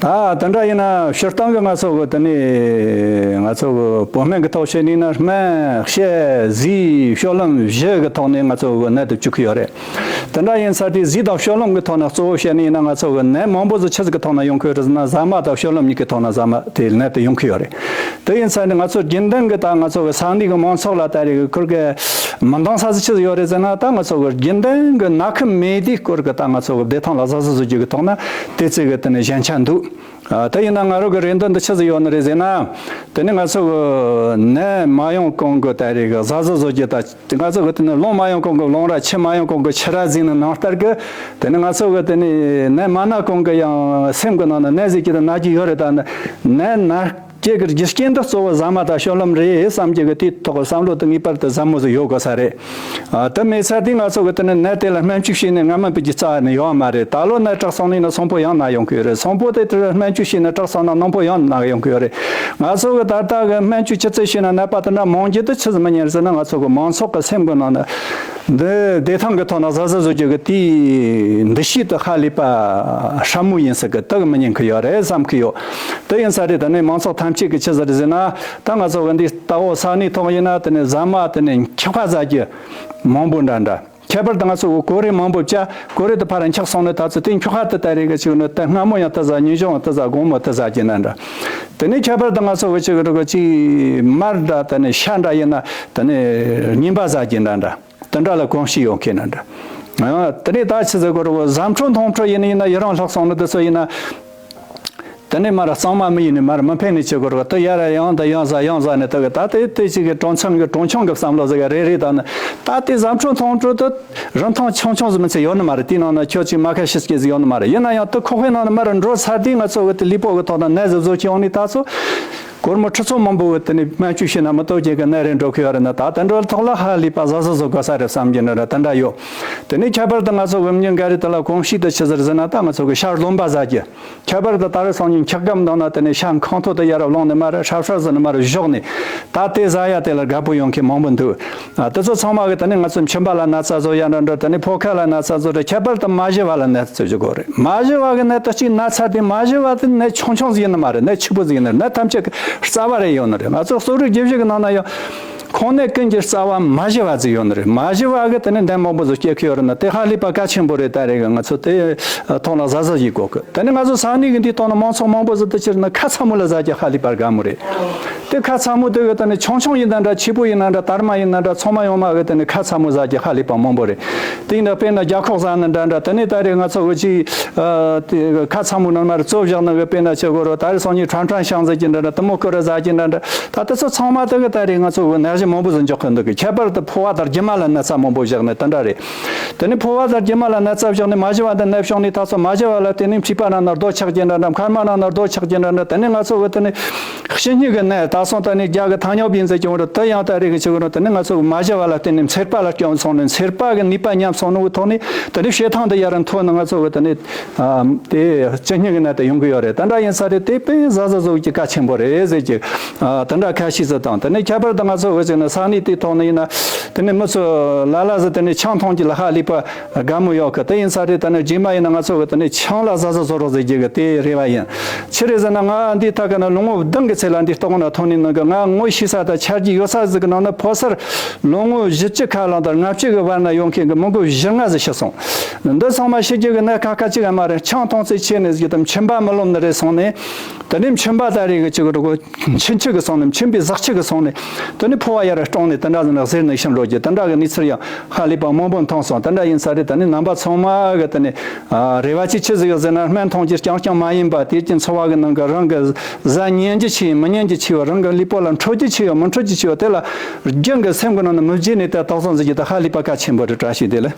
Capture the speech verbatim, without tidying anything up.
ད་དེ་འདྲ་ཡིན་ན་སྤྱིར་བཏང་གི་ང་ཚོ་གི་དེ་ནས་ང་ཚོ་གི་བོད་སྨན་གི་ཐོག་བཤད་ནས་ན། སྨན་དཔྱད་རྫས་སྤྱོད་ལམ་བཞི་གི་ཐོག་ནས་ང་ཚོ་གི་ནད་དེ་བཅོས་ཀྱི་ཡོད་རེད། དེ་འདྲ་ཡིན་ཚར་དུས་རྫས་དང་སྤྱོད་ལམ་གི་ཐོག་ན་གཙོ་བོ་བཤད་ནས་ན། ང་ཚོ་གི་ནད་མང་པོ་ཟིག་ཆི་ཟིག་གི་ཐོག་ན་ཡོང་གི་ཡོད་རེད་ཟེར་ན། ཟ་མ་དང་སྤྱོད་ལམ་གཉིས་ཀྱི་ཐོག་ན་ཟ་མ་དེ་ནད་དེ་ཡོང་གི་ཡོད་རེད། དེ་ཡིན་ཚར་ནས་ང་ཚོ་རྒྱུན་ལྡན་གྱི་ད་ང་ཚོ་གི་ས་གནས་གི་མང་ཚོགས་ལ་ད་རེས་གི་ཁུར་གི་མི་འདང་ས་ཟིག་ཆི་ཟིག་ཡོད་རེད་ཟེར་ན། ད་ང་ཚོ་གི་རྒྱུན་ལྡན་གི་ན་ཁུ་མེད་དུས་སྐོར་གི་ད་ང་ཚོ་གི་བདེ་ཐང་ལ་གཟབ་གཟབ་བཟོ་རྒྱུ་གི་ཐོག་ན་དེ་ཙི་གི་དེ་ནས་ཞན་ཆ་འདུག་ཨ། དེ་ཡིན་ན་ང་རང་གི་རེ་འདུན་འདི་ཆི་ཟིག་ཡོད་ནི་རེད་ཟེར་ན། དེ་ནི་ང་ཚོ་གི་ནད་མ་ཡོང་གོང་གི་ད་རེས་གི་གཟབ་གཟབ་བཟོ་རྒྱུ་དང་། ང་ཚོ་གི་དེ་ནི་རླུང་མ་ཡོང་གོང་གི་རླུང་ར། ཆུ་མ་ཡོང་གོང་གི་ཆུ་ར་ཟེར་ནི་ནང་ལྟར་གི། དེ་ནི་ང་ཚོ་གི་དེ་ནི་ནད་མ་ན་གོང་གི་ཡང་སེམས་གི་ནང་ན་ནད་ཟེར་རྒྱུ་དང་ན་རྒྱུ་ཡོད་རེད། ད་ནི་ནད་ན་རྒྱུ་གི་རྒྱུ་རྐྱེན་འདི་གཙོ་བོ་ཟ་མ་དང་སྤྱོད་ལམ་རེད་བསམ་རྒྱུ་གི་དེའི་ཐོག་གི་བསམ་བློ་དེ་ངེས་པར་དུ་ཟབ་མོ་ཟིག་ཡོད་དགོས་ས་རེད། ཨ། དེ་མེད་ཚར་དུས་ང་ཚོ་གི་དེ་ནི་ནད་དེ་ལ་སྨན་བཅོས་བྱས་ནས་རྔ་མ་ཕུད་རྒྱུ་རྩ་བ་ནས་ཡོད་མ་རེད། ད་ལོ་ནད་དྲག་སོང་ནས་ན་སོང་པོ་ཡང་ན་ཡོང་གི་ཡོད་རེད། སོང་པོ་དེ་དེར་སྨན་བཅོས་བྱས་ནས་དྲག་སོང་ན་ནང་པོ་ཡང་ན་ཡོང་གི་ཡོད་རེད། ང་ཚོ་གི་ད་ལྟ་གི་སྨན་བཅོས་ཅི་ཙམ་བྱས་ན་ནད་པ་དེ་འདྲ་མང་རྒྱུ་དེ་ཆི་ཟིག་མི་ཉན་ཟེར་ན། ང་ཚོ་གི་མང་ཚོགས་གི་སེམས་གི་ནང་ན་འདི་བདེ་ཐང་གི་ཐོག་ན་གཟབ་གཟབ་བཟོ་རྒྱུ་གི་དེའི་འདུ་ཤེས་དེ་ཧ་ལས་པ་སྲ་མོ་ཡིན་ས་གི། དེ་གི་མི་ཉན་གི་ཡོད་རེད་བསམ་གི་ཡོད། དེ་ཡིན་ས་རེད། ད་ནི་མང་ཚོགས་ཐམས་ཅད་གི་ཆི་ཟིག་རེད་ཟེར་ན། ད་ང་ཚོ་གི་འདི་ལྟ་བུ་ས་གནས་ཐོག་ཡིན་ན་དེ་ནི་ཟ་མ་དེ་ནི་འཁྱག་པ་ཟ་རྒྱུ་མང་པོ་འདྲ་འདྲ། ཁྱད་པར་དུ་ང་ཚོ་གི་གོ་རེ་མང་པོ་བཅའ། གོ་རེ་དེ་ཕར་འཁྱག་སོང་ནས་ད་ཚོ་དེ་འཁྱག་ཁ་དེ་ད་རེས་གི་ཅིག་ནི་དེ་སྔ་མོ་ཡང་དེ་ཟ། ཉིན་ཞོགས་དེ་ཟ། དགོང་མོ་དེ་ཟ་རྒྱུ་འདྲ་འདྲ། དེ་ནས་ཁྱད་པར་དུ་ང་ཚོ་གི་ཅིག་རུ་གི་ཅིག་མར་འདྲ། དེ་ནས་ཤ་འདྲ་ཡིན་ན་དེ་ནས་རྔན་པ་ཟ་རྒྱུ་འདྲ་འདྲ། དེ་འདྲ་ལ་གོམས་གཤིས་ཡོད་མཁན་འདྲ་འདྲ། ཨ། དེ་ནས་ད་ཆི་ཟེར་དགོས་རུ། ཟ་འཕྲོ་འཐུང་འཕྲོ་ཡིན་ན་ཡིན་ན། ཡི་རང་ལྷག་སོང་ནི་དེ་ཚོ་ཡིན་ན། དེ་ནས་མར་གཙང་མ་མི་ཡིན་ནི་མར་མི་ཕན་ནི་ཆི་དགོས་རུ། དེ་ཡར་ཡང་དང་ཡང་ཟ་ཡང་ཟ་ནི་དེ་གི་ད་དེ་དེ་ཅིག་གི་གྲོང་ཚང་གི་གྲོང་ཆུང་གི་བསམ་བློ་ཟིག་རེ་རེ་དང་ནི། ད་དེ་ཟ་འཕྲོ་འཐུང་འཕྲོ་དེ་རིན་ཐང་ཆུང་ཆུང་ཟིག་མི་ཚད་ཡོད་ནི་མ་རེད། དེའི་ནང་ན་ཁྱོད་ཅིག་མ་ཁ་ཤས་ཀྱི་ཟིག་ཡོད་ནི་མ་རེད། ཡིན་ན་ཡང་དེ་ཁོག་པའི་ནང་ནས་མར་འགྲོ་ཚར་དུས་ང་ཚོ་གི་དེ་ལུས་པོ་གི་ཐོག་ན་ནད་ཟིག་བཟོ་གི་ཡོང་ནི་ད་ཚོ། སྒོར་མོ་ཁྲི་ཚོ་མང་པོ་གི་དེ་ནས་སྨན་བཅོས་བྱས་ན་མི་ཐོབ་ཀྱི་གི་ནད་རེ་འགྲོ་གི་ཡོད་རེད་ན། ད་དེ་འདྲ་ཐོག་ལ་ཧ་ལས་པ་གཟབ་གཟབ་བཟོ་དགོས་ས་རེད་བསམ་གྱི་འདྲ་འདྲ་དེ་འདྲ་ཡོད། དེ་ནས་ཁྱད་པར་དུ་ང་ཚོ་གི་མྱི་འགའ་རེ་དེ་ལ་གོམས་གཤིས་དེ་ཆི་ཟིག་རེད་ཟེར་ན། ད་ང་ཚོ་གི་ཤ་རློན་པ་ཟ་རྒྱུ། ཁྱད་པར་དུ་ད་རེས་སང་ཉིན་འཁྱག་སྒམ་ནང་ན་དེ་ནས་ཤ་ཁང་ཐོག་ཏུ་ཡར་བླངས་ནས་མར་ཧྲབ་ཧྲབ་ཟིག་ནས་མར་བཞོག་ནས། ད་དེ་ཟ་ཡ་དེ་ལ་དགའ་པོ་ཡོང་མཁན་མང་པོ་འདུག་ཨ། དེ་ཚོ་ཚང་མ་གི་དེ་ནས་ང་ཚོ་མཆིན་པ་ལ་ན་ཚ་བཟོ་ཡ་འདྲ་འདྲ། དེ་ནས་ཕོ་ཁ་ལ་ན་ཚ་བཟོ་འདྲ། ཁྱད་པར་དུ་མ་ཞི་བ་ལ་ན་ཚ་བཟོ་དགོས་རེད། མ་ཞི་བ་གི་ནད་དེ་གཅིག་ན་ཚར་དུས་མ་ཞི་བ་དེ་ནད་ཆུང་ཆུང་ཟིག་ཡིན་ནི་མ་རེད། ནད་ཆེ་པོ་ཟིག་ཡིན་ནི་རེད། ནད་ཐམས་ཅད་གི་རྩ་བ་རེ་ཡོད་ནི་རེད། ང་ཚོ་གསོ་རིག་རྒྱུད་བཞི་གི་ནང་ན་ཡང་ཁོང་ནད་ཀུན་གྱི་རྩ་བ་མ་ཞི་བ་ཟིག་ཡོད་ནི་རེད། མ་ཞི་བ་གི་དེ་ནས་ནད་མང་པོ་ཟིག་སྐྱེ་གི་ཡོད་རེད་ན། དེ་ཧ་ལས་པ་གལ་ཆེན་པོ་རེད། ད་རེས་གི་ང་ཚོ་དེ་ཐོག་ལ་གཟབ་གཟབ་བྱེད་དགོས་གི། དེ་ནས་ང་ཚོ་ས་གནས་གི་འདིའི་ཐོག་ན་མང་ཚོགས་མང་པོ་ཟིག་དེ་ཕྱིར་ན་ཁ་ཚ་མོ་ལ་ཟ་རྒྱུ་ཧ་ལས་པར་དགའ་མོ་རེད། དེ་ཁ་ཚ་མོ་དེ་གི་ད་ནི་ཆུང་ཆུང་ཡིན་ན་འདྲ། ཆེ་པོ་ཡིན་ན་འདྲ། དར་མ་ཡིན་ན་འདྲ། ཚང་མ་ཡོང་མ་གི་དེ་ནི་ཁ་ཚ་མོ་ཟ་རྒྱུ་ཧ་ལས་པ་མང་པོ་རེད། དེ་ཡིན་ན་དཔེར་ན་རྒྱ་ཁོག་ཟ་ནི་འདྲ་འདྲ། དེ་ནི་ད་རེས་ང་ཚོ་གི་ཅིག་ཨ། དེ་ཁ་ཚ་མོ་ནང་མར་བཙོ་བཞག་ནི་གི། དཔེར་ན་ཆི་གོ་རོ། ད་རེས་སང་ཉིན་ཁྲང་ཁྲང་ཤང་ཟ་རྒྱུ་འདྲ་འདྲ། དེ་མོ་ཀུ་རེ་ཟ་རྒྱུ་འདྲ་འདྲ། ད་དེ་ཚོ་ཚང་མ་དེ་གི་ད་རེས་ང་ཚོ་གི་ནད་གཞི་མང་པོ་ཟིག་འཇོག་གི་འདུག་གི། ཁྱད་པར་དུ་ཕོ་བ་དང་རྒྱུ་མ་ལ་ན་ཚ་མང་པོ་བཞག་ནི་དེ་འདྲ་རེད། དེ་ནི་ཕོ་བ་དང་རྒྱུ་མ་ལ་ན་ཚ་བཞག་ནས་མ་ཞི་བ་དང་ནད་བྱུང་ནས། ད་ཚོ་མ་ཞི་བ་ལ་བརྟེན་ནས་མཁྲིས་པ་ནང་ན་རྡོ་ཆགས་ཀྱི་འདྲ་འདྲ། མཁལ་མ་ནང་ན་རྡོ་ཆགས་ཀྱི་འདྲ་འདྲ། དེ་ནི་ང་ཚོ་གི་དེ་ནི་གཤིས་སྙིང་གི་ནད། ད་སོང་ད་ནི་རྒྱ་གི་糖尿病ཟེར་གྱི་འོ་རེད། དེ་ཡང་ད་རེས་གི་ཆི་གི་ནོ། དེ་ནི་ང་ཚོ་གི་མ་ཞི་བ་ལ་བརྟེན་ནས་མཚེར་པ་ལ་སྐྱོན་སོང་ནས། མཚེར་པ་གི་ནུས་པ་ཉམས་སོང་ནོ་གི་ཐོག་ནས་དེ་ནི་བཤད་ཐང་དེ་ཡར་མཐོ་ནས་ང་ཚོ་གི་དེ་ནི་དེ་གཤིས་སྙིང་གི་ནད་དེ་ཡོང་གི་ཡོད་རེད། དེ་འདྲ་ཡིན་ས་རེད། དེ་དཔེ་གཟབ་གཟབ་བཟོ་གི་གལ་ཆེན་པོ་རེད་ཟེར་གྱི། ཨ། དེ་འདྲ་ཁ་ཤས་ཟིག་དང་། དེ་ནས་ཁྱད་པར་དུ་ང་ཚོ་འོ་ཅིག་ནི་ས་གནས་དེའི་ཐོག་ནས་ཡིན་ན། དེ་ནས་མི་ཚོ་ལ་ལ་ཟིག་དེ་ནས་ཆང་འཐུང་རྒྱུ་ལ་ཧ་ལས་པ་དགའ་མོ་ཡོད་གི། དེ་ཡིན་ས་རེད། དེ་ནས་རྗེས་མ་ཡིན་ན་ང་ཚོ་གི་དེ་ནས་ཆང་ལ་གཟབ་གཟབ་བཟོ་རོགས་ཟེར་རྒྱུ་གི་དེ་རེ་བ་ཡིན། ཆི་རེད་ཟེར་ན་ང་འདིའི་ཐད་ཀ་ན་ལོ་ངོ་བདུན་གི་ཚེ་ལ་འདིའི་ལྟོ་གོང་ན་ཐོན་ནས་ནང་གི། ང་ངོ་ཤེས་ས་དང་ཆ་རྒྱུས་ཡོད་ས་ཟིག་གི་ནང་ན་ཕོ་གསར་ལོ་ངོ་བཞི་བཅུ་ཁ་ལངས་དང་ལྔ་བཅུ་གི་བར་ན་ཡོང་མཁན་གི་མི་མགོ་བཞི་ལྔ་ཟིག་ཤི་སོང་། འདི་ཚང་མ་ཤི་རྒྱུ་གི་ནད་ཁ་ཁ་གཅིག་ཡང་མ་རེད། ཆང་འཐུང་ཚེ་ཆེ་ནས་ཟིག་དང་མཆིན་པ་མི་ལོབས་ནི་རེད་སོང་ནས། དེ་ནས་མཆིན་པ་ད་རེས་གི་ཅིག་གི་འགྲོ་གི། མཆིན་ཆུ་གི་སོང་ནས། མཆིན་པའི་ཟག་ཆུ་གི་སོང་ནས། དེ་ནས་ཕོ་བ་ཡར་སྐྲངས་ནས་དེ་འདྲ་ཟིག་ན་གཟེར་ནས་ཤི་འགྲོ་རྒྱུ། དེ་འདྲ་གི་གནས་ཚུལ་ཡང་ཧ་ལས་པ་མང་པོ་མཐོང་སོང་། དེ་འདྲ་ཡིན་ས་རེད། དེ་ནས་རྣམ་པ་ཚང་མ་གི་དེ་ནས། ཨ། རེ་བ་ཅིག་ཆི་ཟིག་ཡོད་ཟེར་ན། སྨན་འཐུང་རྒྱུ་རྐྱང་རྐྱང་མ་ཡིན་པ། དེ་རྐྱེན་འཚོ་བ་གི་ནང་གི་རང་གི་ཟ་ཉན་རྒྱུ་ཆི་ཡོད་མི་ཉན་རྒྱུ་ཆི་ཡོད། རང་གི་ལུས་པོ་ལ་འཕྲོད་རྒྱུ་ཆི་ཡོད་མི་འཕྲོད་རྒྱུ་ཆི་ཡོད། དེ་ལ་རྒྱུན་གི་སེམས་གི་ནང་ནས་མི་བརྗེད་ནས་དེ་དོགས་ཟོན་ཟེར་རྒྱུ་དེ་ཧ་ལས་པ་གལ་ཆེན་པོ་རེད། བཀྲ་ཤིས་བདེ་ལེགས།